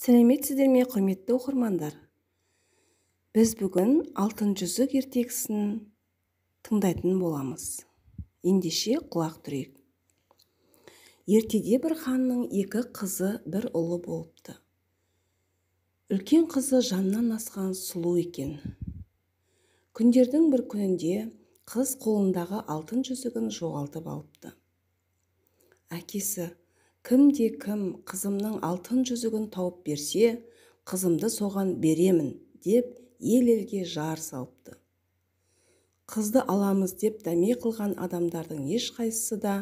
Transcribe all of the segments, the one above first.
Сәлеметсіздер ме, құрметті оқырмандар? Біз бүгін Алтын жүзік ертегісін тыңдайтын боламыз. Ендеше құлақ түрейік. Ертеде бір ханның екі қызы, бір ұлы болыпты. Үлкен қызы жаннан асқан сұлу екен. Күндердің бір күнінде қыз қолындағы алтын жүзігін жоғалтып алыпты. Әкесі: «Кімде кім қызымның алтын жүзігін тауып берсе, қызымды соған беремін», – деп ел-елге жар салыпты. Қызды аламыз деп дәме қылған адамдардың ешқайсысы да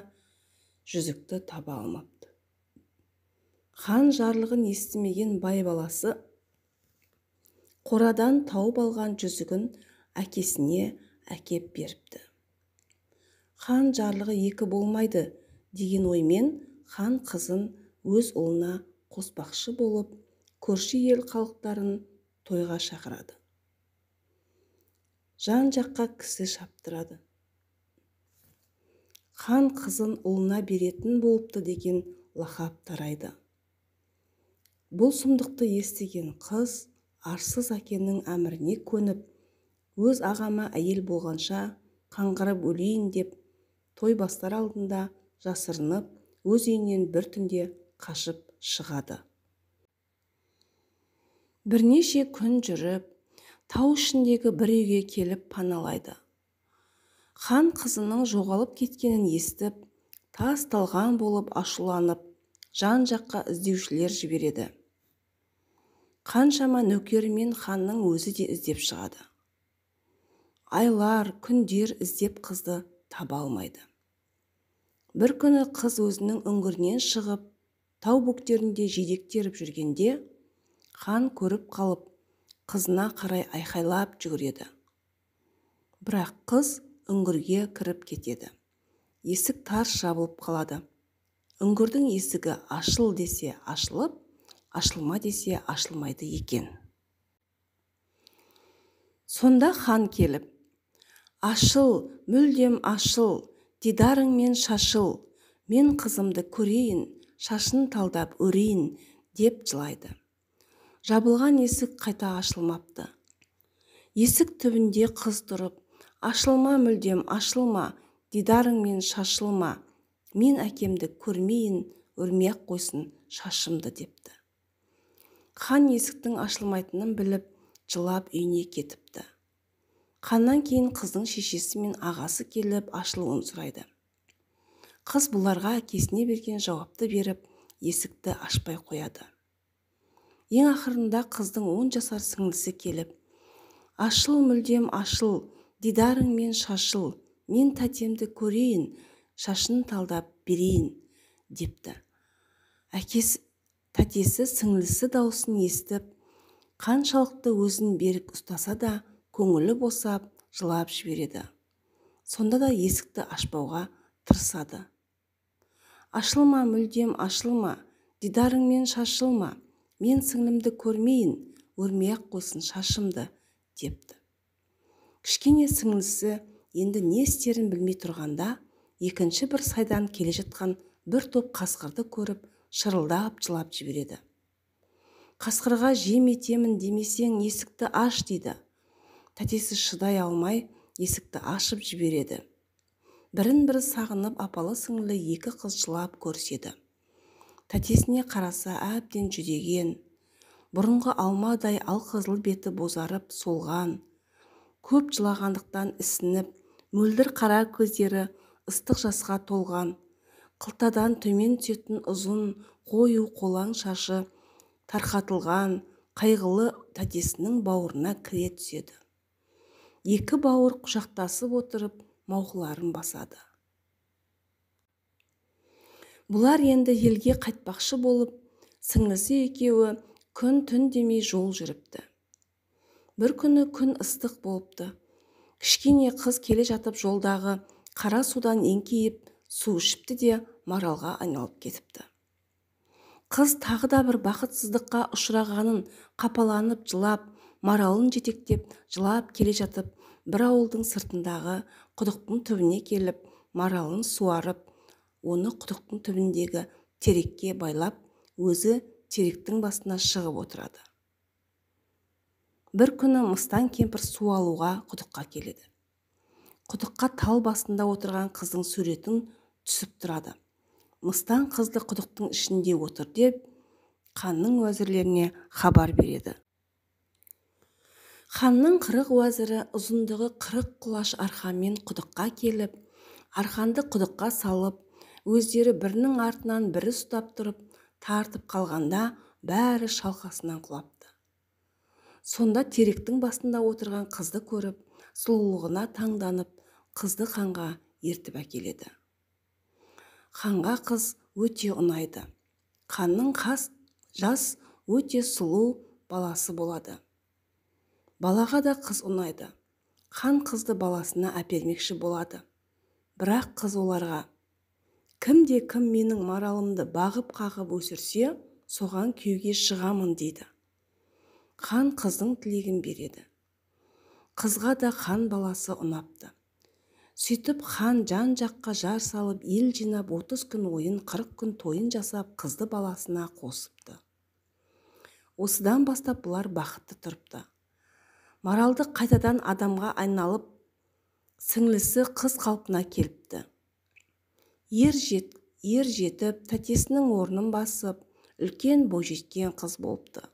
жүзікті таба алмапты. Хан жарлығын естімеген бай баласы қорадан тауып алған жүзігін әкесіне әкеп беріпті. Хан жарлығы екі болмайды деген оймен хан қызын өз ұлына қоспақшы болып, көрші ел халықтарын тойға шақырады. Жан-жаққа кісі шаптырады. Хан қызын ұлына беретін болыпты деген лақап тарайды. Бұл сұмдықты естіген қыз арсыз әкенің әміріне көніп, өз ағама әйел болғанша қаңғырып өлейін деп, той бастар алдында жасырынып, өз үйінен бір түнде қашып шығады. Бірнеше күн жүріп, тау ішіндегі бір үйге келіп паналайды. Хан қызының жоғалып кеткенін естіп, тас талған болып ашуланып, жан-жаққа іздеушілер жібереді. Қаншама нөкерімен ханның өзі де іздеп шығады. Айлар, күндер іздеп қызды таба алмайды. Бір күні қыз өзінің үңгірінен шығып, тау бөктерінде жидек теріп жүргенде, хан көріп қалып, қызына қарай айқайлап жүгіреді. Бірақ қыз үңгірге кіріп кетеді. Есік тарс жабылып қалады. Үңгірдің есігі ашыл десе ашылып, ашылма десе ашылмайды екен. Сонда хан келіп: «Ашыл, мүлдем ашыл, дидарыңмен шашыл, мен қызымды көрейін, шашын талдап өрейін», – деп жылайды. Жабылған есік қайта ашылмапты. Есік түбінде қыз тұрып: «Ашылма, мүлдем ашылма, дидарыңмен шашылма, мен әкемді көрмейін, өрмей-ақ қойсын шашымды», – депті. Хан есіктің ашылмайтынын біліп, жылап үйіне кетіпті. Ханнан кейін қыздың шешесі мен ағасы келіп, ашылуын сұрайды. Қыз бұларға әкесіне берген жауапты беріп, есікті ашпай қояды. Ең ақырында қыздың 10 жасар сіңлісі келіп: «Ашыл, мүлдем ашыл, дидарыңмен шашыл, мен тәтемді көрейін, шашын талдап берейін», – депті. Әкесі, тәтесі сіңлісі даусын естіп, қаншалықты өзін берік ұстаса да, көңілі босап, жылап жібереді. Сонда да есікті ашпауға тырысады. «Ашылма, мүлдем ашылма, дидарыңмен шашылма, мен сіңлімді көрмейін, өрмей-ақ қойсын шашымды», – депті. Кішкене сіңлісі енді не істерін білмей тұрғанда, екінші бір сайдан келе жатқан бір топ қасқырды көріп, шырылдап жылап жібереді. Қасқырға жем етемін демесең, есікті аш, дейді. Тәтесі шыдай алмай, есікті ашып жібереді. Бірін-бірі сағынып, апалы-сіңлілі екі қыз жылап көріседі. Тәтесіне қараса, әбден жүдеген, бұрынғы алмадай алқызыл беті бозарып солған, көп жылағандықтан ісініп, мөлдір қара көздері ыстық жасқа толған, қылтадан төмен түсетін ұзын қою қолаң шашы тарқатылған қайғылы тәтесінің бауырына кіре түседі. Екі бауыр құшақтасып отырып, мауқыларын басады. Бұлар енді елге қайтпақшы болып, сіңлісі екеуі күн түн демей жол жүріпті. Бір күні күн ыстық болыпты. Кішкене қыз келе жатып жолдағы қара судан еңкейіп су ішіпті де, маралға айналып кетіпті. Қыз тағы да бір бақытсыздыққа ұшырағанын қапаланып жылап, маралын жетектеп жылап келе жатып, бір ауылдың сыртындағы құдықтың түбіне келіп, маралын суарып, оны құдықтың түбіндегі терекке байлап, өзі теректің басына шығып отырады. Бір күні Мыстан кемпір су алуға құдыққа келеді. Құдыққа тал басында отырған қыздың суретін түсіп тұрады. Мыстан қызды құдықтың ішінде отыр деп ханның уәзірлеріне хабар береді. Ханның 40 уәзірі ұзындығы 40 құлаш арқанмен құдыққа келіп, арқанды құдыққа салып, өздері бірінің артынан бірі ұстап тұрып, тартып қалғанда бәрі шалқасынан құлапты. Сонда теректің басында отырған қызды көріп, сұлулығына таңданып, қызды ханға ертіп әкеледі. Ханға қыз өте ұнайды. Ханның қас жас өте сұлу баласы болады. Балаға да қыз ұнайды. Хан қызды баласына әпермекші болады. Бірақ қыз оларға: «Кімде кім менің маралымды бағып-қағып өсірсе, соған күйеуге шығамын», дейді. Хан қыздың тілегін береді. Қызға да хан баласы ұнапты. Сөйтіп хан жан-жаққа жар салып, ел жинап, 30 күн ойын, 40 күн тойын жасап, қызды баласына қосыпты. Осыдан бастап бұлар бақытты тұрыпты. Маралды қайтадан адамға айналып, сіңлісі қыз қалпына келіпті. Ер жетіп, тәтесінің орнын басып, үлкен бойжеткен қыз болыпты.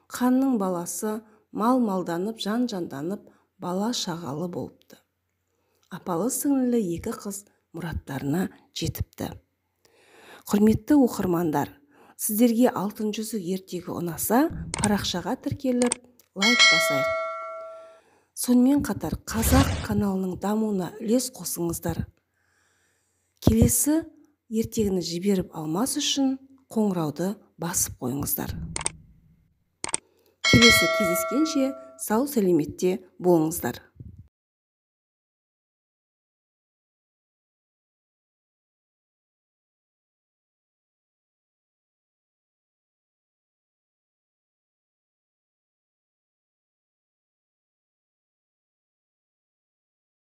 Ханның баласы мал-малданып, жан-жанданып, бала шағалы болыпты. Апалы сіңлілі екі қыз мұраттарына жетіпті. Құрметті оқырмандар, сіздерге Алтын жүзік ертегі ұнаса, парақшаға тіркеліп, лайк басайық. Сонымен қатар қазақ каналының дамуына үлес қосыңыздар. Келесі ертегіні жіберіп алмас үшін қоңырауды басып қойыңыздар. Келесі кездескенше сау сәлеметте болыңыздар.